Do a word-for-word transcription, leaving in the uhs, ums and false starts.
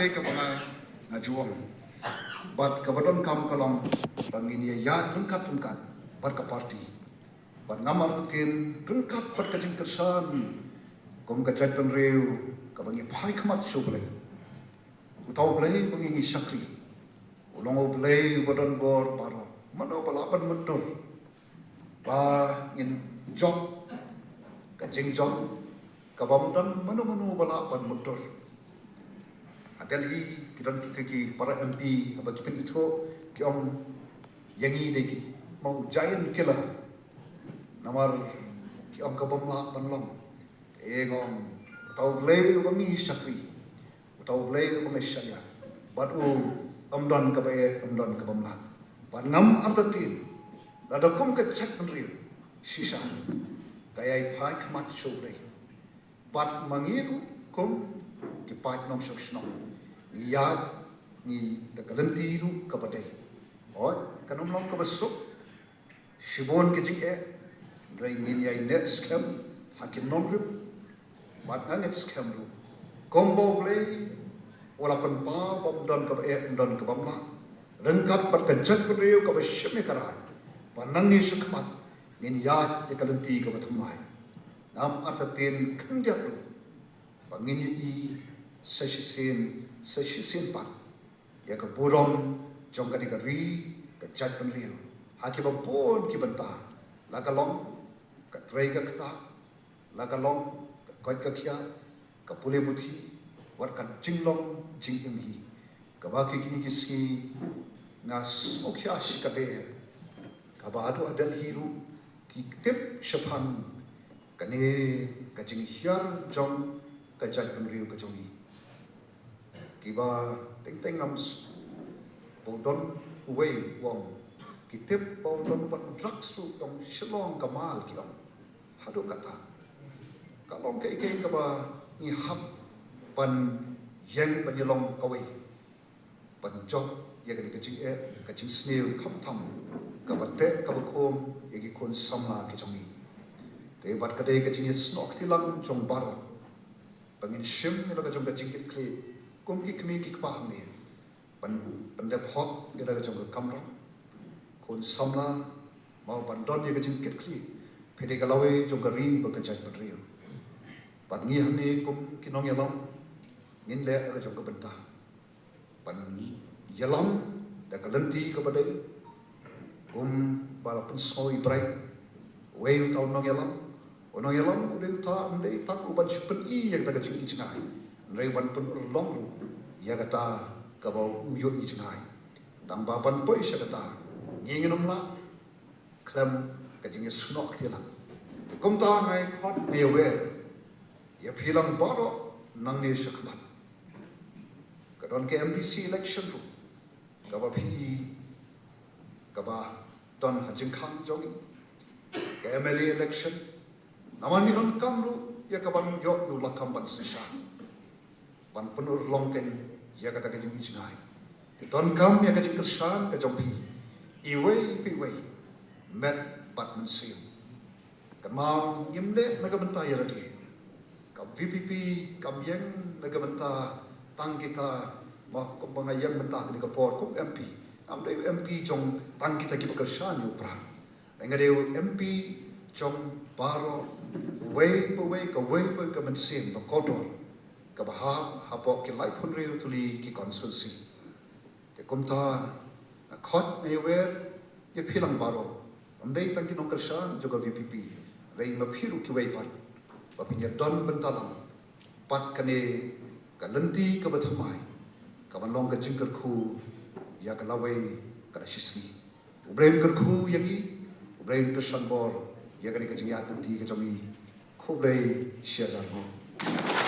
Kaba nga, nga ju ong, bad kaba donkam ka long ba ngin ïa ïaid ryngkat ryngkat bad ka party. Bad ngam artatien ryngkat bad ka jingkyrshan kum ka jaitbynriew kaba ngi phai khmat sha U Blei. Uta U Blei ba ngi ngi shakri u long U Blei uba don bor baroh. Mano ba lah ban mutdur ba ngin jop ka jingjop kabym don mano mano ba lah ban mutdur? Ha Delhi ki don kito ki para M P, haba ki pynithuh ki ong ïa ngi dei ki, ma, u giant killer. Namar ki ong kabym lah ban long. Te nga ong, uta U Blei uba ngi shakri, uta U Blei uba ngi shakri, bad u ym don kaba eh, ym don kabym lah. Bad ngam artatien, lada kum ka jaitbynriew shisha ka ïai phai khmat sha U Blei, bad ma ngi ruh kum ki paid nongshong shnong ngi ïaid ngi da ka lynti ruh kaba dei. Hooid, kan ym long kaba suk, shibun ki jingeh, hynrei ngin ïai neh skhem ha ki nongrim. Bad nga ngeit skhem ruh, kumba U Blei u la pynpaw ba ym don kaba eh, ym don kabym lah, ryngkat bad ka jaitbynriew kaba shim ïa ka rai, ba nangne shakhmat ngin ïaid ïa ka lynti kaba thymmai. Ngam artatien khyndiat ruh ba ngin ïohi sa shisien sa shisien pat ïa ka burom jong kane ka ri, ka jaitbynriew, ha kiba bun ki bynta, la ka long ka trei ka ktah, la ka long ka koit ka khiah, ka pule puthi, wat ka jinglong jingim hi, kaba kine ki sngi nga sngewkhia shikatdei, kaba haduh ha Delhi ruh ki tip shaphang kane ka jinghiar jong ka jaitbynriew ka jong ngi. Kiba teng teng ngam sngewthuh, ba u don uwei u ong, ki tip ba u don u bat u drugs ruh jong Shillong ka Mall, ki ong. Haduh katta? Ka long kaei kaei kaba ngi hap ban ïeng ban ïalong kawei, ban jop ïa kane ka jingeh, ka jingsniew, khamtam kaba teh kaba khum ïa ki khun samla ki jong ngi. Te bad ka dei ka jingïasnoh kti lang jong baroh ba ngin shim ïa la ka jong ka jingkitkhlieh kum ki kmie ki kpa hangne, ban pyndep hok ïa la ka jong ka kamram. Khun samla, mo, ban don ïa ka jingkitkhlieh, phi dei ka lawei jong ka ri bad ka jaitbynriew. Bad ngi hangne kum ki nongïalam ngin leh la ka jong ka bynta ban ïalam da ka lynti kaba dei, kumba la pynsngew i Bright, uwei uta u nongïalam. U nongïalam u dei uta, ym dei tang u ban shu pyni ïa kata ka jingïohi jngai, hynrei u ban pynurlong ruh ïa kata kaba u ïohi jngai. Tang ba ban poi sha kata, ngi ngin ym lah khlem ka jingïasnoh kti lang. Te kumta nga ai khot, nga ai wer ïa phi lang baroh nangne shakhmat. Ka don ka M D C election ruh kaba phi, kaba don ha jingkhang jong ngi. Ka M L A election, namar ngi donkam ruh ïa ka ban ïoh ïa u lakam ban synshar, ban pynurlong kein ïa kata ka jingïohi jngai. Te donkam ïa ka jingkyrshan ka jong phi iwei pa iwei, met bad mynsiem. Kynmaw, ngim leh na ka bynta ïa lade. Ka V P P kam ïeng na ka bynta tang kita, mo, kumba nga ïeng mynta kane ka por kum M P. Ngam dei M P jong tang kita kiba kyrshan ïa u Prah. Nga dei u M P jong baroh, uwei pa uwei, kawei pa kawei ka mynsiem ba kordor kaba hap hapoh ki laiphew hynriew tylli ki constituency. Te kumta nga khot, nga ai wer ïa phi lang baroh, ym dei tang ki nongkyrshan jong ka V P P, hynrei ma phi ruh kiwei pat, ba phin ïa don bynta lang bad kane ka lynti kaba thymmai, kaban long ka jingkyrkhu ïa ka lawei ka la shisngi. U Blei un kyrkhu ïa ngi, U Blei un kyrshan bor ïa kane ka jingïaid lynti ka jong ngi. Khublei shibun.